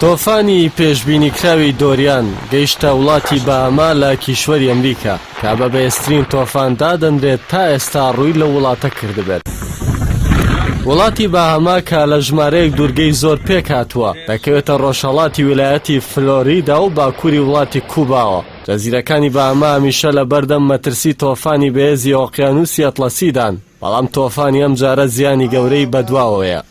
تۆفانی پێشبینیکراوی دۆریان گەیشتە وڵاتی باهاما لە کیشوەری ئەمریکا، کە بە بەهێزترین تۆفان دادەنرێت تا ئێستا ڕووی لەو وڵاتە کردبێت. وڵاتی باهاما کە لە ژمارەیەک دوورگەی زۆر پێکهاتووە، دەکەوێتە ڕۆژهەڵاتی ویلایەتی فلۆریدا و باکووری وڵاتی کوباوە. جەزیرەکانی باهاما هەمیشە لەبەردەم مەترسی تۆفانی بەهێزی ئۆقیانوسی ئەتڵەسیدان، بەڵام تۆفانی ئەمجارە زیانی گەورەی بەدواوەیە.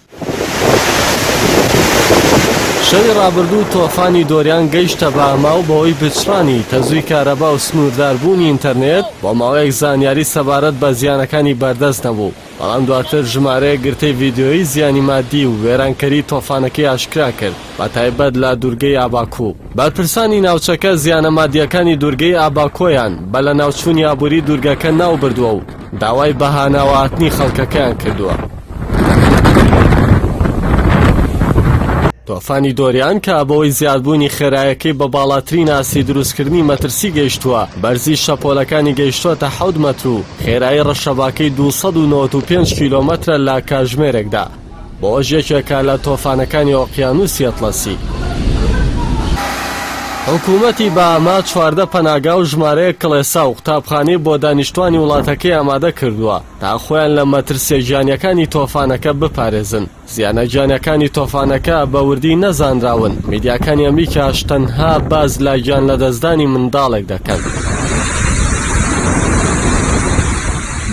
شەوی ڕابردوو تۆفانی دۆریان گەیشتە باهاما و بەهۆی پچڕانی تەزووی کارەبا و سنوورداربوونی ئینتەرنێت بۆ ماوەیەک زانیاری سەبارەت بە زیانەکانی بەردەست نەبوو، بەڵام دواتر ژمارەیەک گرتەی ڤیدیۆیی زیانی مادی و وێرانکەری تۆفانەکەی ئاشکرا کرد، بەتایبەت لە دوورگەی ئاباکو. بەرپرسانی ناوچەکە زیانە مادییەکانی دوورگەی ئاباکۆیان بە لەناوچوونی ئابووری دوورگەکە ناوبردووە و داوای بەهاناوەهاتنی خەڵکەکەیان کردووە. تۆفانی دۆریان کە بەهۆی زیادبوونی خێرایەکەی بە باڵاترین ئاستی دروستکردنی مەترسی گەیشتووە، بەرزی شەپۆلەکانی گەیشتووەتە حەوت مەتر و خێرایی ڕەشەباکەی 295 کیلۆمەترە لە کاژمێرێکدا، بەوەش یەکێکە لە تۆفانەکانی ئۆقیانوسی ئەتڵەسی. حکوومەتی باهاما 14 پەناگا و ژمارەیەک کڵێسا و قوتابخانەی بۆ دانیشتوانی وڵاتەکەی ئامادە کردووە تا خۆیان لە مەترسییە گیانییەکانی تۆفانەکە بپارێزن. زیانە گیانیەکانی تۆفانەکە بە وردی نەزانراون، میدیاکانی ئەمریکاش تەنها باس لە گیانلەدەستدانی منداڵێک دەکەن.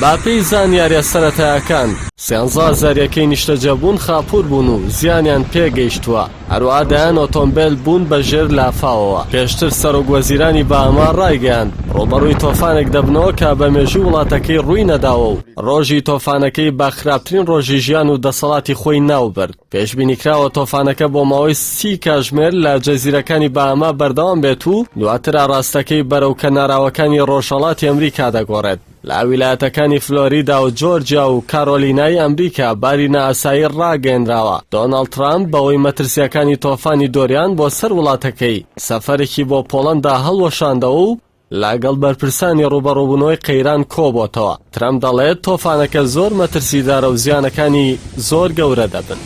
بەپێی زانیاریە سەرەتایەکان، سیانزە زەریەکەی نیشتەجێبوون خاپوور بوون و زیانیان پێگەیشتووە، هەروەها دەیان ئۆتۆمبێل بوون بە ژێر لافاوەوە. پێشتر سەرۆک وەزیرانی باهاما ڕایگەیاند، ڕووبەڕووی تۆفانێک دەبنەوە کە بە مێژووی وڵاتەکەی ڕووی نەداوە و ڕۆژی تۆفانەکەی بە خراپترین ڕۆژی ژیان و دەسەڵاتی خۆی ناوبرد. پێشبینیکراوە تۆفانەکە بۆ ماوەی سی کاژمێر لە جەزیرەکانی باهاما بەردەوام بێت و دواتر ئاڕاستەکەی بەرەو کەناراوەکانی ڕۆژهەڵاتی ئەمریکا دەگۆڕێت. لە ویلایەتەکانی فلۆریدا و جۆرجیا و کارۆلینای ئەمریکا باری نائاسایی ڕاگەیەنراوە. دۆناڵد ترامپ بەهۆی مەترسییەکانی تۆفانی دۆریان بۆ سەر وڵاتەکەی، سەفەرێکی بۆ پۆڵەندا هەڵوەشاندەوە و لەگەڵ بەرپرسانی ڕووبەڕووبوونەوەی قەیران کۆبۆتەوە. ترەمپ دەڵێت تۆفانەکە زۆر مەترسیدارە و زیانەکانی زۆر گەورە دەبن.